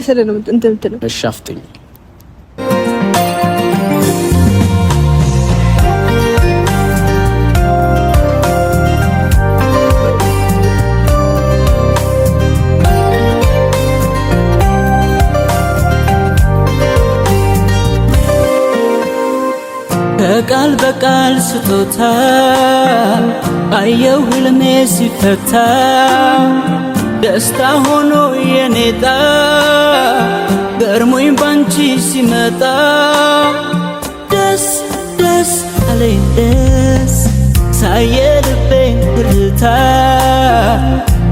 ስለ ነው እንትን የምትለው። እሺ አፍጥኝ። ከቃል በቃል ስጦታ አየው ህልሜ ሲፈታ ደስታ ሆኖ የኔጣ ገርሞኝ ባንቺ ሲመጣ ደስ ደስ አለኝ ደስ ሳየ ልቤን ትርታ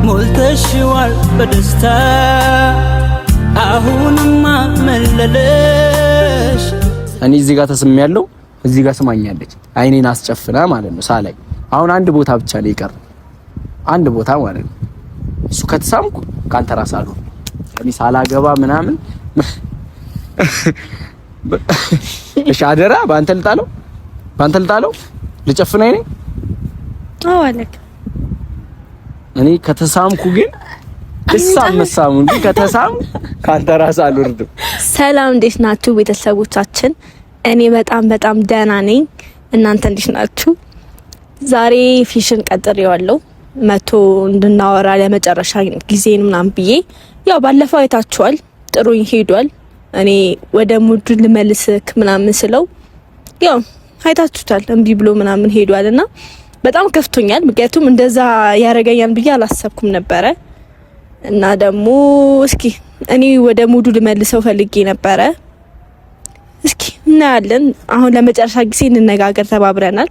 ሞልተሽዋል በደስታ አሁንማ መለለሽ። እኔ እዚህ ጋር ተስሜያለሁ፣ እዚህ ጋር ስማኛለች። አይኔን አስጨፍና ማለት ነው ሳላይ። አሁን አንድ ቦታ ብቻ ነው የቀረ፣ አንድ ቦታ ማለት ነው። እሱ ከተሳምኩ ካንተ ራስ አሉ እኔ ሳላገባ ምናምን። እሺ አደራ፣ በአንተ ልጣለው፣ በአንተ ልጣለው፣ ልጨፍን አይኔ። አዎ አለክ። እኔ ከተሳምኩ ግን እሳም መሳሙ እንጂ ከተሳም ካንተ ራስ አልወርድም። ሰላም፣ እንዴት ናችሁ ቤተሰቦቻችን? እኔ በጣም በጣም ደህና ነኝ። እናንተ እንዴት ናችሁ? ዛሬ ፊሽን ቀጥሬዋለሁ መቶ እንድናወራ ለመጨረሻ ጊዜን ምናምን ብዬ። ያው ባለፈው አይታችኋል፣ ጥሩኝ ሄዷል። እኔ ወደ mood ልመልስክ ምናምን ስለው ያው አይታችሁታል፣ እምቢ ብሎ ምናምን ሄዷል እና በጣም ከፍቶኛል። ምክንያቱም እንደዛ ያደርገኛል ብዬ አላሰብኩም ነበረ። እና ደግሞ እስኪ እኔ ወደ mood ኡ ልመልሰው ፈልጌ ነበረ። እስኪ እናያለን። አሁን ለመጨረሻ ጊዜ እንነጋገር ተባብረናል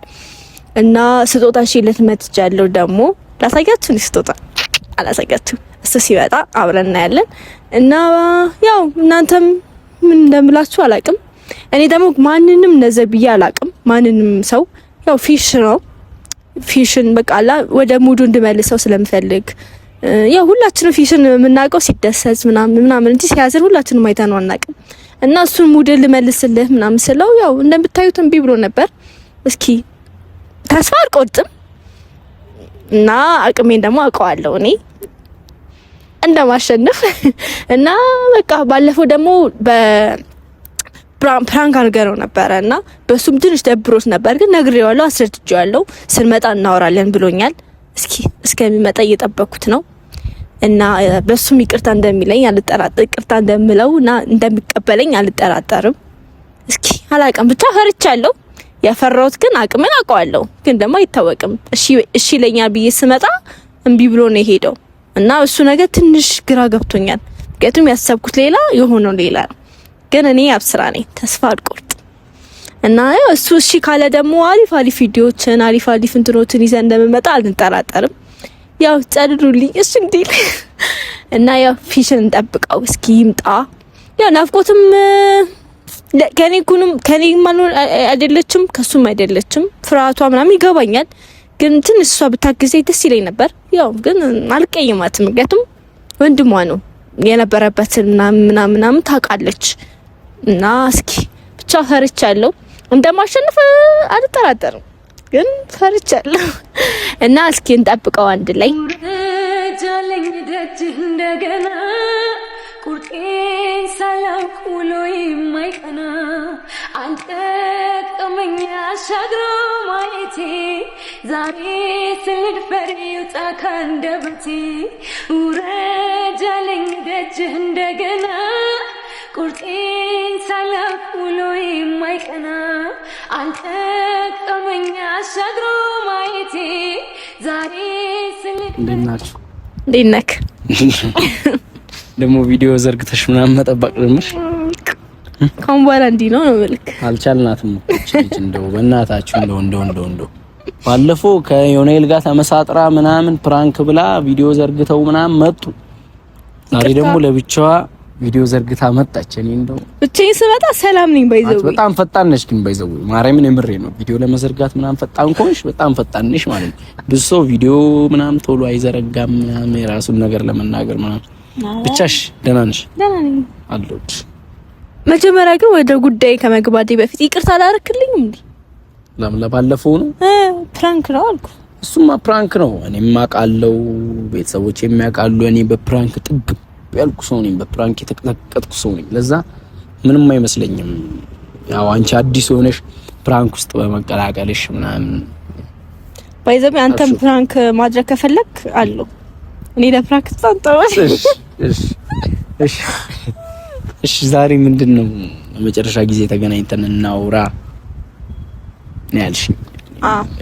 እና ስጦታ ሽለት መጥቻለሁ። ደግሞ ላሳያችሁ ነው፣ ስጦታ አላሳያችሁ፣ እሱ ሲመጣ አብረን እናያለን። እና ያው እናንተም ምን እንደምላችሁ አላቅም። እኔ ደግሞ ማንንም ነዘ ብዬ አላቅም። ማንንም ሰው ያው ፊሽ ነው፣ ፊሽን በቃ ወደ mood ኡ እንድመልሰው ስለምፈልግ። ያው ሁላችንም ፊሽን የምናውቀው ሲደሰት ምናምን ምናምን እንጂ ሲያዝን ሁላችንም አይተነው አናውቅም። እና እሱን mood ልመልስልህ ምናምን ስለው ያው እንደምታዩት እምቢ ብሎ ነበር። እስኪ ተስፋ አልቆርጥም እና አቅሜን ደግሞ አውቀዋለሁ እኔ እንደማሸንፍ። እና በቃ ባለፈው ደግሞ በ prank አድርገነው ነበረ እና በሱም ትንሽ ደብሮት ነበር፣ ግን ነግሬዋለሁ፣ አስረድቼዋለሁ። ስንመጣ እናወራለን ብሎኛል። እስኪ እስከሚመጣ እየጠበኩት ነው እና በሱም ይቅርታ እንደሚለኝ አልጠራጠር፣ ይቅርታ እንደምለው እና እንደሚቀበለኝ አልጠራጠርም። እስኪ አላውቅም፣ ብቻ ፈርቻለሁ። የፈራሁት ግን አቅምን አውቀዋለሁ፣ ግን ደግሞ አይታወቅም። እሺ እሺ ይለኛል ብዬ ስመጣ እምቢ ብሎ ነው የሄደው እና እሱ ነገር ትንሽ ግራ ገብቶኛል። ምክንያቱም ያሰብኩት ሌላ የሆነው ሌላ ነው። ግን እኔ አብስራ ነኝ፣ ተስፋ አልቆርጥ እና ያው እሱ እሺ ካለ ደግሞ አሪፍ አሪፍ ቪዲዮዎችን አሪፍ አሪፍ እንትኖችን ይዘን እንደምመጣ አልንጠራጠርም። ያው ጸልሉልኝ እሱ እንዲል እና ያው ፊሽን እንጠብቀው እስኪ ይምጣ። ያው ናፍቆትም ከኔ ኩንም ከኔ ማን አይደለችም ከሱም አይደለችም። ፍርሃቷ ምናምን ይገባኛል፣ ግን ትንሽ እሷ ብታግዘኝ ደስ ይለኝ ነበር። ያው ግን አልቀይማትም፣ ምክንያቱም ወንድሟ ነው፣ የነበረበትን ምናምን ምናምን ታውቃለች። እና እስኪ ብቻ ፈርቻለሁ፣ እንደማሸንፍ አልጠራጠርም፣ ግን ፈርቻለሁ። እና እስኪ እንጠብቀው አንድ ላይ። ጃለኝ ደጅ እንደገና ቁርጤን ሳላውቅ ውሎ የማይቀና አልጠቀመኝ አሻግሮ ማየቴ ዛሬ ስልድፈር ይውጣ ካንደበቴ ውረጃለኝ ደጅህ እንደገና ቁርጤን ሳላውቅ ውሎ የማይቀና አልጠቀመኝ አሻግሮ ማየቴ ዛሬ ስልድፈር። እንዴት ናችሁ? እንዴት ነክ? ደግሞ ቪዲዮ ዘርግተሽ ምናምን መጠበቅ ጀመርሽ። ካሁን በኋላ እንዲህ ነው ነው ምልክ። አልቻልናትም እኮ እቺ ልጅ። እንደው በእናታችሁ እንደው እንደው እንደው እንደው ባለፈው ከዮኔል ጋር ተመሳጥራ ምናምን prank ብላ ቪዲዮ ዘርግተው ምናምን መጡ። ዛሬ ደግሞ ለብቻዋ ቪዲዮ ዘርግታ መጣች። እኔ እንደው ብቻዬን ስመጣ ሰላም ነኝ። by the way በጣም ፈጣን ነሽ ግን by the way ማርያምን የምሬ ነው። ቪዲዮ ለመዘርጋት ምናምን ፈጣን ከሆንሽ በጣም ፈጣን ነሽ ማለት ነው። ብዙ ሰው ቪዲዮ ምናምን ቶሎ አይዘረጋም ምናምን የራሱን ነገር ለመናገር ምናምን። ብቻሽ ደህና ነሽ? ደህና ነኝ አለሁልሽ። መጀመሪያ ግን ወደ ጉዳይ ከመግባቴ በፊት ይቅርታ አላደረክልኝም እንዴ? ለምን ለባለፈው ነው prank ነው አልኩ። እሱማ prank ነው። እኔም አውቃለሁ፣ ቤተሰቦቼም ያውቃሉ። እኔ በ prank ጥግብ ያልኩ ሰው ነኝ። በ prank የተቀጠቀጥኩ ሰው ነኝ። ለዛ ምንም አይመስለኝም። ያው አንቺ አዲስ ሆነሽ prank ውስጥ በመቀላቀልሽ ምናምን By the way አንተም prank ማድረግ ከፈለክ አለው እኔ ለ prank ተጣጣው። እሺ እሺ እሺ። ዛሬ ምንድን ነው ለመጨረሻ ጊዜ ተገናኝተን እናውራ ነው ያልሽኝ?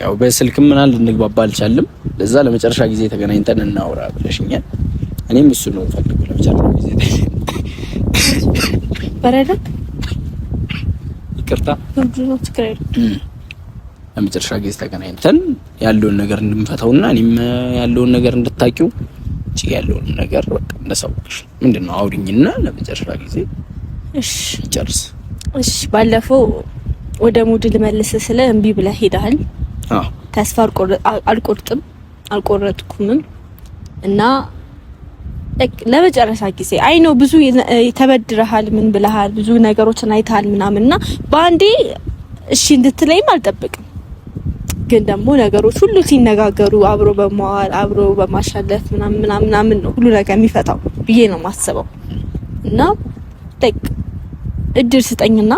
ያው በስልክም ምናምን ልንግባባ አልቻልም። ለዛ ለመጨረሻ ጊዜ ተገናኝተን እናውራ ብለሽኛል። እኔም እሱ ነው ፈልገው ለመጨረሻ ጊዜ በረዳ ይቅርታ፣ ለመጨረሻ ጊዜ ተገናኝተን ያለውን ነገር እንድንፈታውና እኔም ያለውን ነገር እንድታቂው እቺ ያለውን ነገር በቃ እንደሰውሽ ምንድነው አውሪኝና ለመጨረሻ ጊዜ እሺ ጨርስ። እሺ ባለፈው ወደ mood ልመልስ ስለ እምቢ ብለህ ሄደሃል። አዎ ተስፋ አልቆርጥም አልቆረጥኩምም እና ለመጨረሻ ጊዜ አይ ነው ብዙ ተበድረሃል፣ ምን ብለሃል፣ ብዙ ነገሮችን አይተሃል ምናምን እና በአንዴ እሺ እንድትለይም አልጠብቅም። ግን ደግሞ ነገሮች ሁሉ ሲነጋገሩ አብሮ በመዋል አብሮ በማሻለፍ ምናምን ምናምን ምናምን ነው ሁሉ ነገር የሚፈታው ብዬ ነው የማስበው እና like እድል ስጠኝና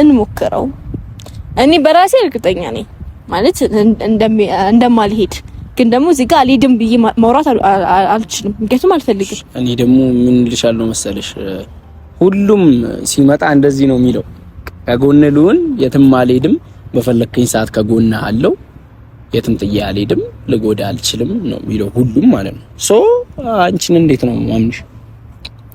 እንሞክረው። እኔ በራሴ እርግጠኛ ነኝ ማለት እንደማልሄድ ግን ደግሞ እዚህ ጋር አልሄድም ብዬ ማውራት አልችልም፣ ምክንያቱም አልፈልግም። እኔ ደግሞ ምን ልሻለሁ መሰለሽ፣ ሁሉም ሲመጣ እንደዚህ ነው የሚለው፣ ከጎን ልሁን፣ የትም አልሄድም፣ በፈለከኝ ሰዓት ከጎን አለው፣ የትም ጥዬ አልሄድም፣ ልጎዳ አልችልም ነው የሚለው ሁሉም ማለት ነው። So አንቺን እንዴት ነው ማምንሽ?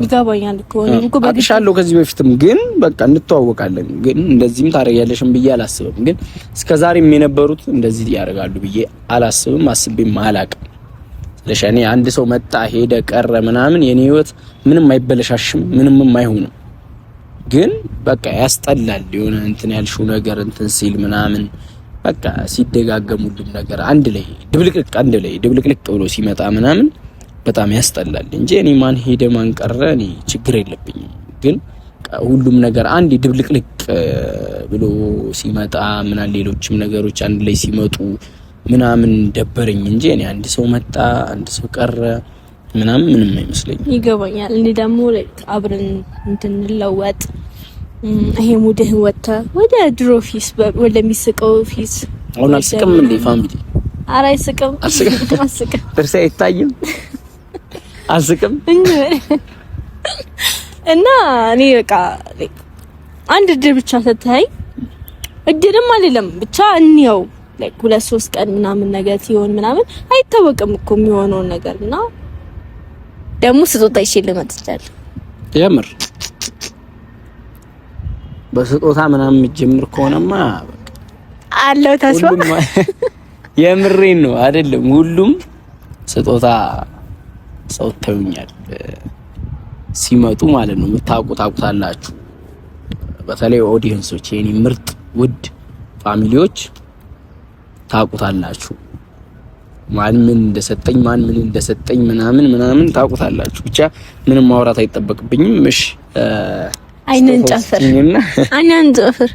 ይገባኛል እኮ እኔ እኮ አውቅሻለሁ ከዚህ በፊትም ግን በቃ እንተዋወቃለን። ግን እንደዚህም ታደርጊያለሽም ብዬ አላስብም። ግን እስከዛሬም የነበሩት እንደዚህ ያደርጋሉ ብዬ አላስብም፣ አስቤም አላቅም። ስለሽ እኔ አንድ ሰው መጣ ሄደ ቀረ ምናምን የኔ ህይወት ምንም አይበለሻሽም፣ ምንም አይሆንም። ግን በቃ ያስጠላል የሆነ እንትን ያልሽው ነገር እንትን ሲል ምናምን በቃ ሲደጋገም ሁሉም ነገር አንድ ላይ ድብልቅልቅ አንድ ላይ ድብልቅልቅ ብሎ ሲመጣ ምናምን በጣም ያስጠላል እንጂ እኔ ማን ሄደ ማን ቀረ እኔ ችግር የለብኝም። ግን ሁሉም ነገር አንድ ድብልቅልቅ ብሎ ሲመጣ ምናምን ሌሎችም ነገሮች አንድ ላይ ሲመጡ ምናምን ደበረኝ እንጂ እኔ አንድ ሰው መጣ አንድ ሰው ቀረ ምናምን ምንም አይመስለኝም። ይገባኛል። እኔ ደግሞ አብረን እንድንለወጥ ይሄ mood ህን ወጥተህ ወደ ድሮ ፊስ ወደሚስቀው ፊስ። አሁን አልስቅም እንዴ family? ኧረ አይስቅም፣ አልስቅም፣ ጥርሴ አይታይም አልስቅም እና እኔ በቃ አንድ እድል ብቻ ሰጥተኸኝ፣ እድልም አይደለም ብቻ እንየው like 2-3 ቀን ምናምን ነገር ሲሆን ምናምን አይታወቅም እኮ የሚሆነውን ነገር እና ደግሞ ስጦታ ይዤ መጥቻለሁ። የምር በስጦታ ምናምን የሚጀምር ከሆነማ አለው ተስፋ። የምሬን ነው አይደለም፣ ሁሉም ስጦታ ሰው ታዩኛል ሲመጡ ማለት ነው። የምታውቁ ታውቁታላችሁ። በተለይ audience ኦች የኔ ምርጥ ውድ family ዎች ታውቁታላችሁ። ማን ምን እንደሰጠኝ ማን ምን እንደሰጠኝ ምናምን ምናምን ታውቁታላችሁ። ብቻ ምንም ማውራት አይጠበቅብኝም። እሺ አይንን ጨፍር፣ አይንን ጨፍር።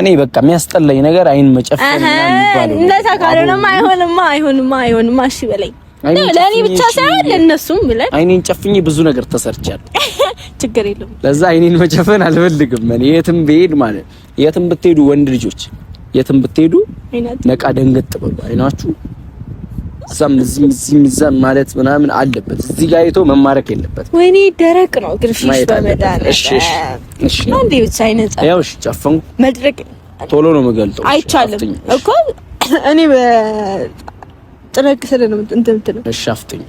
እኔ በቃ የሚያስጠላኝ ነገር አይን መጨፈር ምናምን የሚባለው እንደዛ ካልሆነማ አይሆንማ፣ አይሆንማ፣ አይሆንማ። እሺ በለኝ ለእኔ ብቻ ሳይሆን ለእነሱም ብለን አይኔን ጨፍኜ ብዙ ነገር ተሰርቻለሁ። ችግር የለውም። ለዛ አይኔን መጨፈን አልፈልግም። እኔ የትም ብሄድ ማለት የትም ብትሄዱ ወንድ ልጆች የትም ብትሄዱ ነቃ ደንገጥ በሉ። አይናችሁ እዛም እዚህም እዚህም እዛም ማለት ምናምን አለበት። እዚህ ጋር አይቶ መማረክ የለበትም። ወይኔ ደረቅ ነው ግርፊሽ በመዳን። እሺ እሺ እሺ፣ አንዴ ብቻ አይኔን ያው እሺ፣ ጨፈንኩ። መድረቅ ቶሎ ነው የምገልጠው። አይቻልም እኮ እኔ ጥረቅ ስለ ነው እንትን የምትለው። እሺ አፍጥኝ።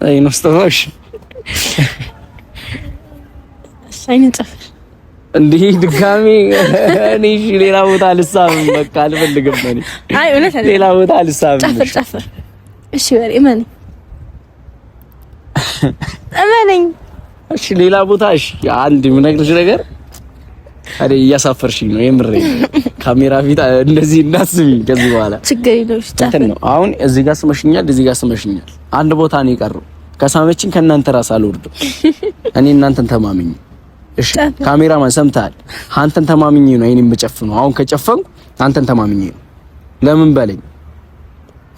አይ ነው ስጦታሽ። አይንን ጨፍር እንዴ ድጋሚ እኔ እሺ፣ ሌላ ቦታ አልሳምም። በቃ አልፈልግም። እኔ አይ እውነት አይደለም። ሌላ ቦታ አልሳምም። ጨፍር ጨፍር። እሺ በል እመነኝ፣ እመነኝ። እሺ ሌላ ቦታ እሺ። አንድ የምነግርሽ ነገር አሬ እያሳፈርሽኝ ነው የምሬ። ካሜራ ፊት እንደዚህ እንዳስብኝ ከዚህ በኋላ ችግር የለውም። እሺ እንትን ነው አሁን እዚህ ጋር ስመሽኛል፣ እዚህ ጋር ስመሽኛል። አንድ ቦታ ነው የቀረው። ከሳመችኝ ከእናንተ ራስ አልወርድም። እኔ እናንተን ተማምኝ። እሺ ካሜራማን ሰምተሃል? አንተን ተማምኜ ነው አይኔን የምጨፍነው። አሁን ከጨፈንኩ አንተን ተማምኜ ነው። ለምን በለኝ።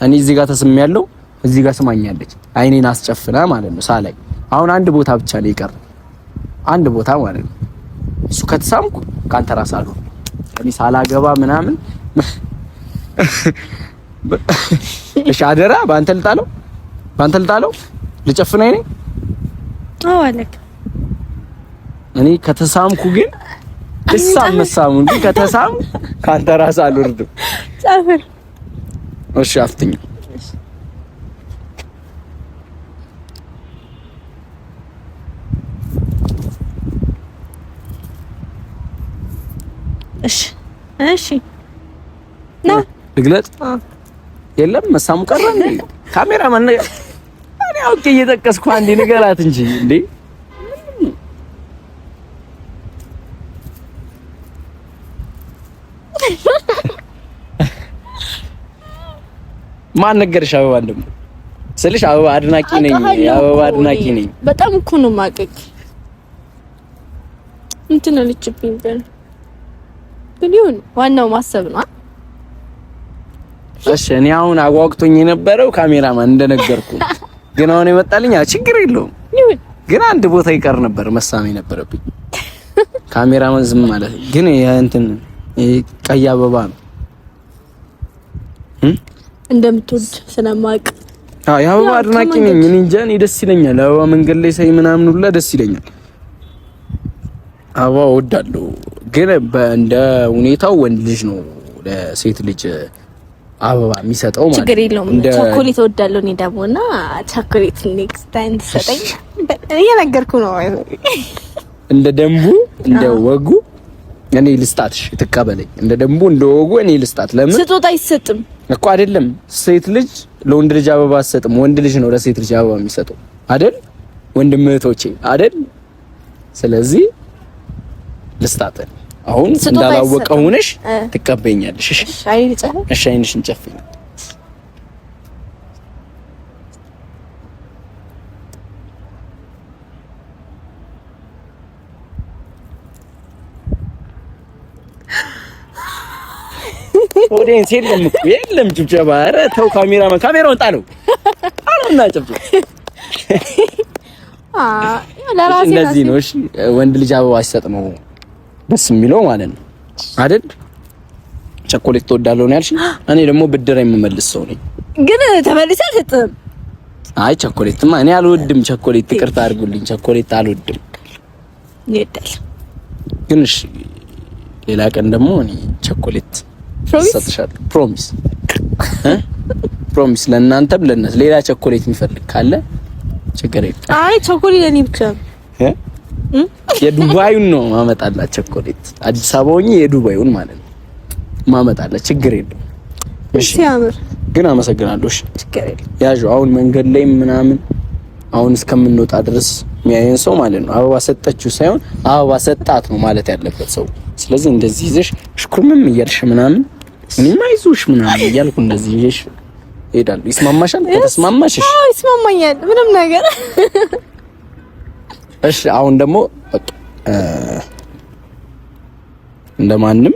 እኔ እዚህ ጋር ተስሜያለሁ፣ እዚህ ጋር ስማኛለች። አይኔን አስጨፍና ማለት ነው ሳላይ። አሁን አንድ ቦታ ብቻ ነው የቀረው፣ አንድ ቦታ ማለት ነው። እሱ ከተሳምኩ ከአንተ ራስ አልወርድም። እኔ ሳላገባ ምናምን እሺ፣ አደራ በአንተ ልጣለው፣ በአንተ ልጣለው፣ ልጨፍን አይኔ። አዎ አለክ። እኔ ከተሳምኩ ግን እሳም መሳሙ እንጂ ከተሳም ካንተ ራስ አልወርድም። ጨፍር። እሺ አፍትኝ። እሺ እሺ ና ልግለጥ። የለም መሳሙ ቀረ እንዴ? ካሜራማን እኔ አውቄ እየጠቀስኩ አንዴ ንገራት እንጂ እንዴ። ማን ነገርሽ? አበባ ደግሞ ስልሽ አበባ አድናቂ ነኝ፣ አበባ አድናቂ ነኝ። በጣም እኮ ነው የማውቅህ። እንትን አለችብኝ ግን ግን ይሁን ዋናው ማሰብ ነው። እሺ እኔ አሁን አጓግቶኝ የነበረው ካሜራማን እንደነገርኩ ግን አሁን የመጣልኝ ችግር የለውም። ይሁን ግን አንድ ቦታ ይቀር ነበር መሳም የነበረብኝ። ካሜራማን ዝም ማለት ግን እንትን ቀይ አበባ ነው እንደምትወድ ስለማውቅ አዎ የአበባ አድናቂ ነኝ። እኔ እንጃ እኔ ደስ ይለኛል። አበባ መንገድ ላይ ሳይ ምናምን ሁላ ደስ ይለኛል። አበባ እወዳለሁ። ግን እንደ ሁኔታው ወንድ ልጅ ነው ለሴት ልጅ አበባ የሚሰጠው ማለት ችግር የለውም። ቸኮሌት እወዳለሁ እኔ ደግሞ እና ቸኮሌት next time ትሰጠኝ እየነገርኩህ ነው። እንደ ደንቡ እንደ ወጉ እኔ ልስጣትሽ ትቀበለኝ። እንደ ደንቡ እንደ ወጉ እኔ ልስጣት። ለምን ስጦታ አይሰጥም እኮ አይደለም። ሴት ልጅ ለወንድ ልጅ አበባ አትሰጥም። ወንድ ልጅ ነው ለሴት ልጅ አበባ የሚሰጠው አይደል? ወንድም እህቶቼ አይደል? ስለዚህ ልስጣት። አሁን እንዳላወቀ ሆነሽ ትቀበኛለሽ። እሺ እሺ፣ አይንሽን ጨፍኝ። audience የለም እኮ የለም ጭብጨባ። ኧረ ተው ካሜራማን፣ ካሜራውን ጣለው ጣለውና ጭብጨባ። እንደዚህ ነው። እሺ ወንድ ልጅ አበባ ሲሰጥ ነው ደስ የሚለው ማለት ነው አይደል? ቸኮሌት ትወዳለሁ ነው ያልሽኝ። እኔ ደግሞ ብድር የምመልስ ሰው ነኝ። ግን ተመልሰህ አልሰጥህም። አይ ቸኮሌትማ እኔ አልወድም። ቸኮሌት ይቅርታ አድርጉልኝ፣ ቸኮሌት አልወድም። ይወዳል ግን እሺ፣ ሌላ ቀን ደግሞ እኔ ቸኮሌት እሰጥሻለሁ። Promise promise። ለእናንተም ለእነሱ ሌላ ቸኮሌት የሚፈልግ ካለ ችግር የለም። አይ ቸኮሌት ለእኔ ብቻ የዱባዩን ነው ማመጣላት ቸኮሌት። አዲስ አበባ ሆኜ የዱባዩን ማለት ነው ማመጣላት። ችግር የለም። እሺ ሲያምር ግን አመሰግናለሁ። እሺ ችግር የለም። ያዡ አሁን መንገድ ላይ ምናምን አሁን እስከምንወጣ ድረስ የሚያየን ሰው ማለት ነው አበባ ሰጠችው ሳይሆን አበባ ሰጣት ነው ማለት ያለበት ሰው። ስለዚህ እንደዚህ ይዘሽ ሽኩርምም እያልሽ ምናምን እኔማ አይዞሽ ምናምን እያልኩ እንደዚህ ይዘሽ እሄዳለሁ። ይስማማሻል? ከተስማማሽ እሺ። አዎ ይስማማኛል። ምንም ነገር እሺ። አሁን ደግሞ በቃ እንደማንም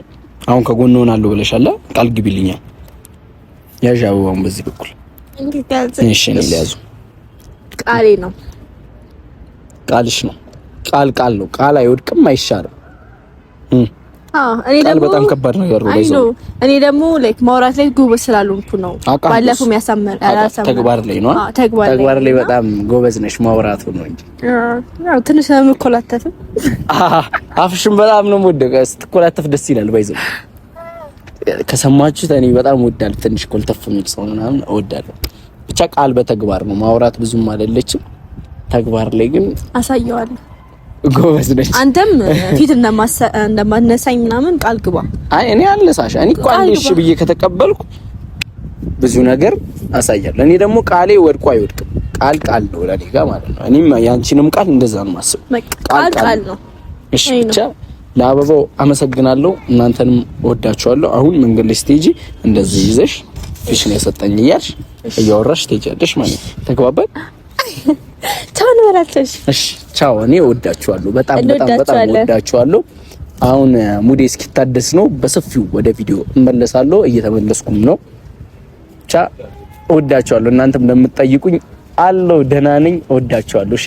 አሁን ከጎን ሆናለሁ ብለሻል። ቃል ግቢልኛል። ያዥ አበባውን በዚህ በኩል እሺ። እኔ ሊያዙ ቃሌ ነው። ቃልሽ ነው። ቃል ቃል ነው። ቃል አይወድቅም፣ አይሻርም። እኔ ደግሞ በጣም ከባድ ነገር ነው። አይ እኔ ደግሞ like ማውራት ላይ ጎበዝ ስላልሆንኩ ነው። ባለፈው ያሳመር ተግባር ላይ ነው። ተግባር ላይ በጣም ጎበዝ ነሽ፣ ማውራቱ ነው እንጂ ያው ትንሽ ነው የምኮላተፍም። አፍሽን በጣም ነው የምወደው። ስትኮላተፍ ደስ ይላል። ባይዘው ከሰማችሁት እኔ በጣም እወዳለሁ። ትንሽ ኮልተፍ የሚል ሰው ምናምን እወዳለሁ። ብቻ ቃል በተግባር ነው ማውራት ብዙም አይደለችም። ተግባር ላይ ግን አሳየዋለሁ። ጎበዝ ነች። አንተም ፊት እንደማነሳኝ ምናምን ቃል ግባ። አይ እኔ አልነሳሽ። እኔ እኮ አንዴ እሺ ብዬ ከተቀበልኩ ብዙ ነገር አሳያለሁ። እኔ ደግሞ ቃሌ ወድቆ አይወድቅም። ቃል ቃል ነው ለኔ ጋር ማለት ነው። እኔም ያንቺንም ቃል እንደዛ ነው የማስበው። ቃል ቃል ነው። እሺ ብቻ ለአበባው አመሰግናለሁ። እናንተንም እወዳችኋለሁ። አሁን መንገድ ላይ ስትሄጂ እንደዚህ ይዘሽ ፊሽ ነው የሰጠኝ እያልሽ እያወራሽ ትሄጃለሽ ማለት ነው። ተግባባን? ቻው እንበላቸው። እሺ ቻው። እኔ እወዳችኋለሁ፣ በጣም በጣም በጣም እወዳችኋለሁ። አሁን ሙዴ እስኪታደስ ነው በሰፊው ወደ ቪዲዮ እመለሳለሁ። እየተመለስኩም ነው። ብቻ እወዳችኋለሁ። እናንተም እንደምትጠይቁኝ አለው ደህና ነኝ። እወዳችኋለሁ። እሺ።